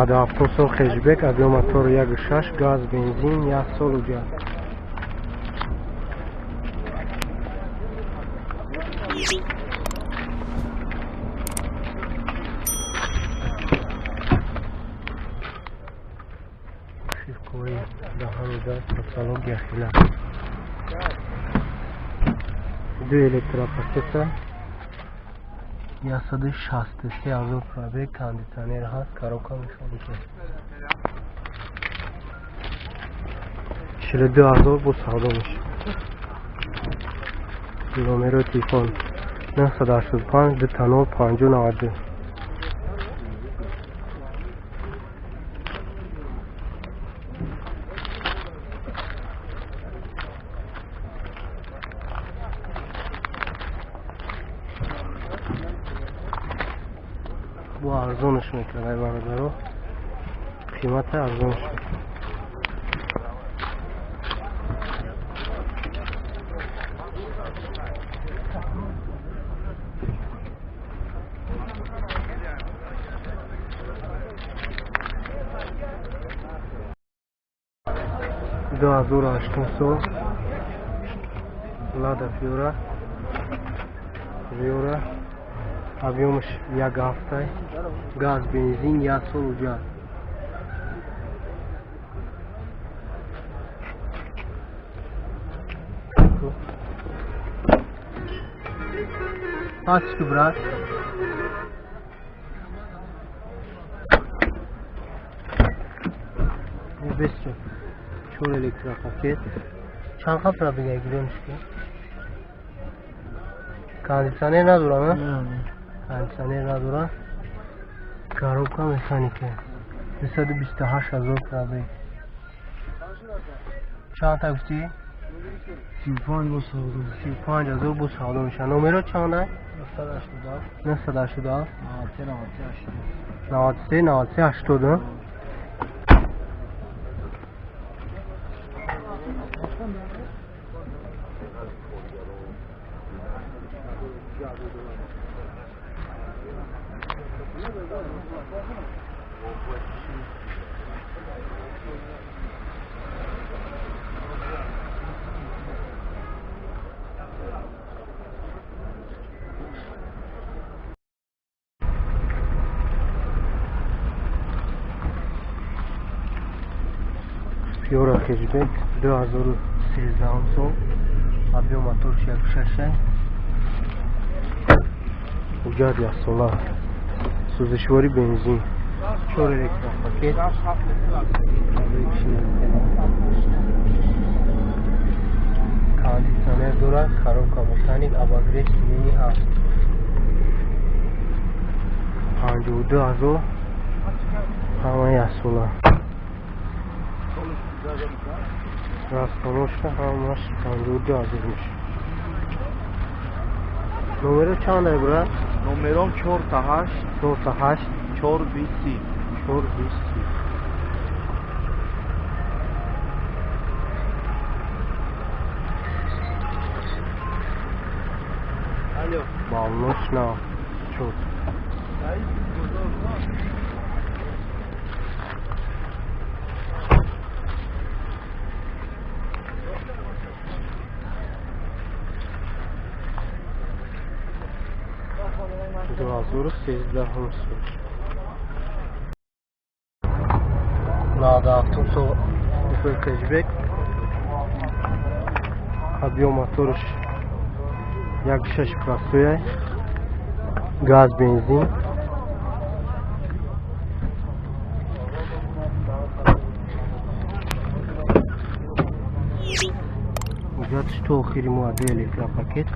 97 сол хешбек, объем мотор 1.6, газ, бензин, 1 сол уҷа. Шивкои даҳанида, социология хила. Ду электропакета. 163 ҳазор пробег, кондитсионер ҳаст, коробка механика. 42 ҳазор бо савдо мешавад. Номерои телефон 985 20 50 92. Бо арзонаш мекард, бародаро, қимати арзонаш мекард. 2008 сол Лада Фиора Риора, объемаш 1.7, газ, бензин, 1 сол уҷа. Пачки, брат. Бесчо. Чор электропакет. Чанд қа пробега гирёниш ки? Кондитсионер надора, на? Кондитсионер надора. Коробка механика. 228 ҳазор пробег. Чанд та гуфтӣ? 35 бо савдо. 35 ҳазор бо савдо мешавад. Номеро чанд ай? 987 987 93 93 80. 93 93 80. Фиора хешбек 2013 сол, объем моторш 1.6, ҳуҷҷат яксола, сӯзишворӣ бензин, чор электропакет. Кондитсионер дорад, коробка механик, обогрев сиденья ҳаст. 52 ҳазор, ҳама яксола. Растоношка ҳамаш 52 ҳазор мешавад. Номеро чанд ай, брат? Номером 4 та 8 4 та 8 4 20 30. 4 20 30. Алло. Балнош на чот. 2013 сол. 97 сол Opel хешбек, объем моторш 1.6 простой, газ, бензин. Ҳуҷҷатш то охири моҳ ду электропакет.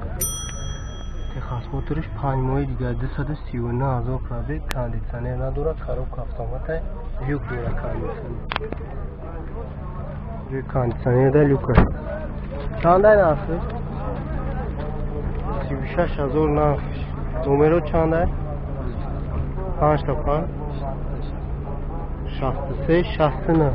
Техосмотрш 5 моҳи дигар, 239 ҳазор пробег, кондитсионер надорад, коробка автомата, люк дорад кондитсионер. Ҷои кондитсионер да люк аст. Чанд ай нархш? 36 ҳазор нархш. Номеро чанд ай? 5 та 5 63 69.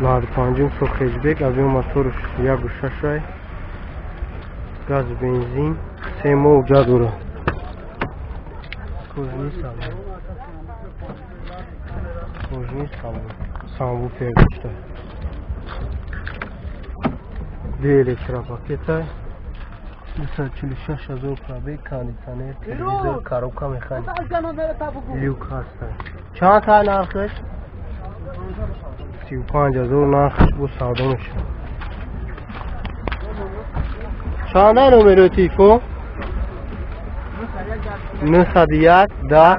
95 сол хэтчбек, объем моторш 1.6, газ бензин, 3 моҳ уҷа дорад. Кожаный салон. Кожаный салон. Сабвуфер дошта. Ду электропакета. 246 ҳазор пробег, кондитсионер, телевизор, коробка механика. Люк ҳаста. Чанд та нархш? 35 ҳазор нархш бо савдо мешавад. Чанда номерои телефон? 901 10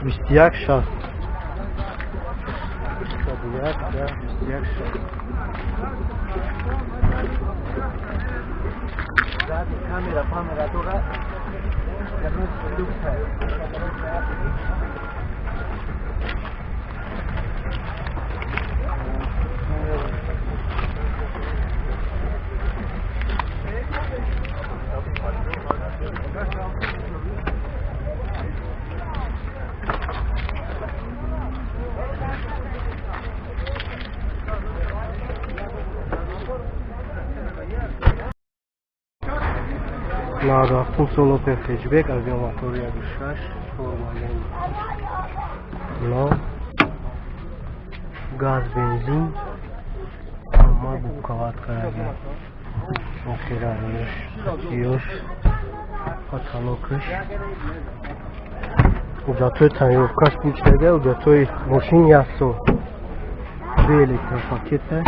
21 60. 901 10 21 60. Камера, памера дора. 97 сол Opel хэтчбек, объем мотор 1.6, формаи нав, газ бензин, ама губкават карда. Охираш, ёш, потолокаш. Уҷатои тонировкаш пуч карда, уҷатои мошин 1 сол. Ду электропакета.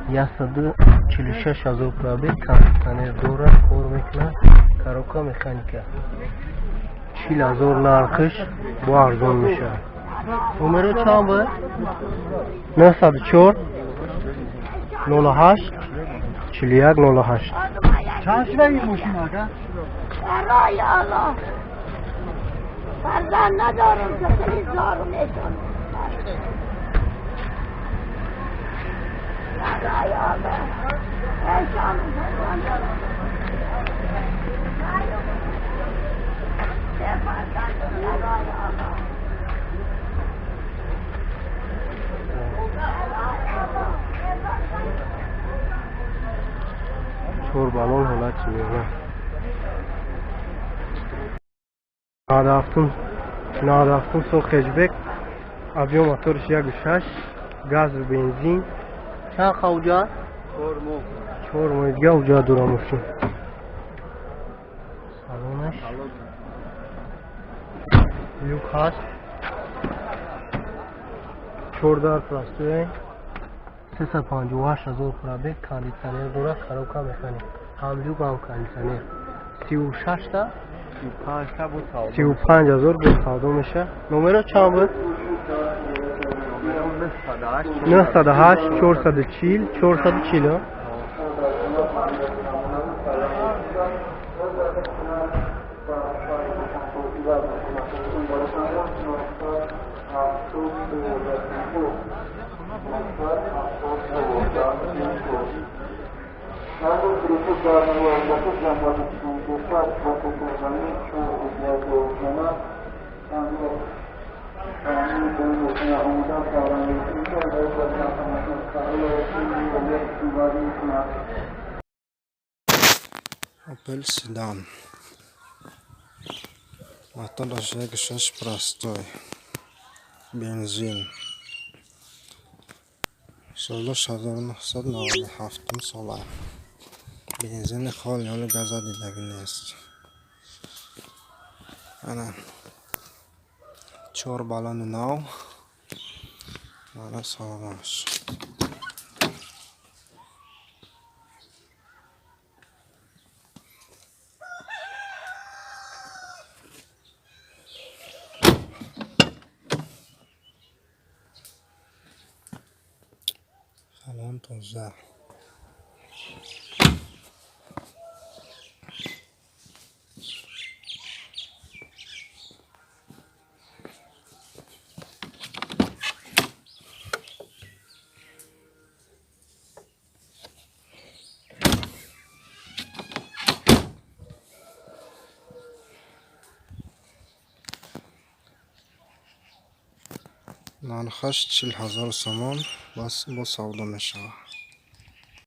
146 ҳазор пробег, кондитсионер дорад, кор мекунад, коробка механика. 40 ҳазор нархш бо арзон мешавад. Номеро чанд буд? 904 08 41 08. Чанд шуда ин мошин ака? Барои Аллоҳ. Фарзанд надорам, ки хеле зору мешонам. برای الله ایشان فرزند دارم. چه فرزند برای الله. 4 баллон ҳолати меона. 97 сол хэтчбек, объем моторш 1.6, газ бензин. Чанд қавҷа? 4 моҳ. 4 моҳ дига уҷа дора мошин. Салонаш. Люк ҳаст. 4 дар простой. 358 ҳазор пробег, кондитсионер дора, коробка механик. Ҳам люк ҳам кондитсионер. 36 та 35 та бо савдо. 35 ҳазор бо савдо мешавад. Номеро чанд буд? 908 440 440. Opel Sedan. Мотор 1.6 простой. Бензин. Соли 1997 сола. Бензини холи, ҳоло газа дидагӣ нест. Ана 4 баллони нав. Мана салонаш. Салон тоза. Нархаш 40 000 сомон, бас бо савдо мешавад.